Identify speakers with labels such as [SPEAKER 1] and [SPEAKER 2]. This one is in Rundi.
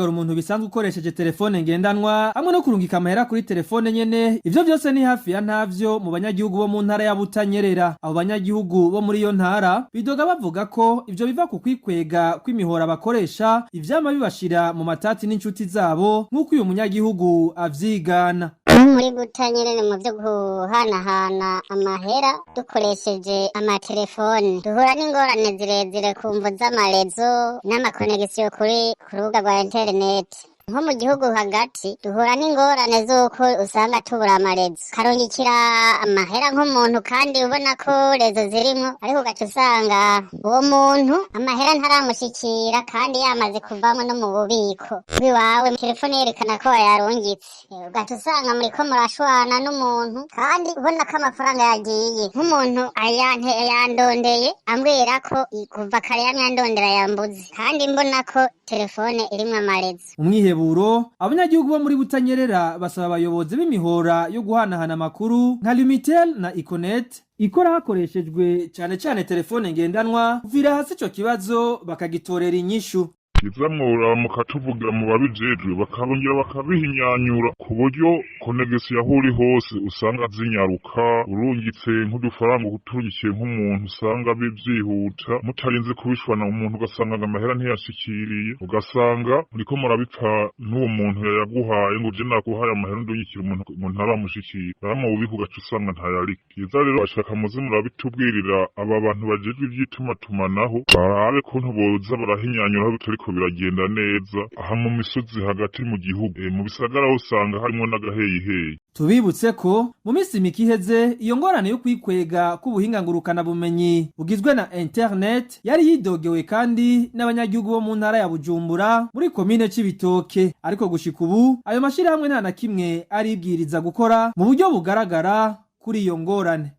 [SPEAKER 1] Umuntu bisanzwe ukoresheje telefone ngendanwa hamwe no kurungika amahera kuri telefone nyene, ivyo vyose ni hafi ya ntavyo mu banyagihugu bo mu ntara ya Butanyerera. Abo banyagihugu bo muri iyo ntara bidoga bavuga ko ivyo biva ku kwikwega kw'imihora bakoresha, ivyama bibashira mu matati n'inshuti zabo, nk'uko uyu munyagihugu avyigana.
[SPEAKER 2] Muri Butanyerera, mu vyo guhanahana amahera dukoresheje amatelefoni, duhura n'ingorane zirezire ku mvo z'ama réseaux n'ama connexions ku rubuga rwa interineti. Nko mu gihugu hagati duhura n'ingorane z'uko usanga tubura ama réseaux, karungikira amahera nk'umuntu kandi ubona ko réseau zirimwo, ariko ugaca usanga uwo muntu amahera ntaramushikira kandi yamaze kuvamwo no mu bubiko bw'iwawe, telefone yerekana ko wayarungitse. Ugaca usanga muriko murashwana n'umuntu kandi ubona ko amafaranga yagiye. Nk'umuntu yandondeye ambwira ko kuva kare yamye andondera yambuze, kandi mbona ko telefone irimwo ama réseaux.
[SPEAKER 1] Umwiheburo, abanyagihugu bo muri Butanyerera basaba abayobozi b'imihora yo guhanahana amakuru nka Lumitel na Econet ikora hakoreshejwe cane cane telefone ngendanwa kuvira hasi ico kibazo bakagitorera inyishu.
[SPEAKER 3] Iza mukatuvugira mu babijejwe, bakabongera bakabihinyanyura ku buryo connexion aho uri hose usanga zinyaruka. Urungitse nk'udufaranga, uturungikiye nk'umuntu, usanga bivyihuta mutarinze kubishwana umuntu, ugasanga ngo amahera ntiyashikiriye, ugasanga muriko murabipfa n'uwo muntu yayaguhaye, ngo je naguhaye amahera ndungikira umuntu ngo ntaramushikira, ari mu bubiko, ugaca usanga ntayariko. Vyiza rero bashaka muze murabitubwirira aba bantu bajejwe ivy'itumatumanaho, barabe kuntu boza barahinyanyura aho bitariko biragenda neza aha mu misozi hagati mu gihugu. Mu bisagara ho usanga harimwo n'agaheyiheyi.
[SPEAKER 1] Tubibutse ko mu minsi mike iheze iyo ngorane yo kwikwega k'ubuhinga ngurukana bumenyi bugizwe na internet yari yidogewe kandi n'abanyagihugu bo mu ntara ya Bujumbura muri komine Cibitoke, ariko gushika ubu ayo mashirahamwe nta na kimwe aribwiriza gukora mu buryo bugaragara kuri iyo ngorane.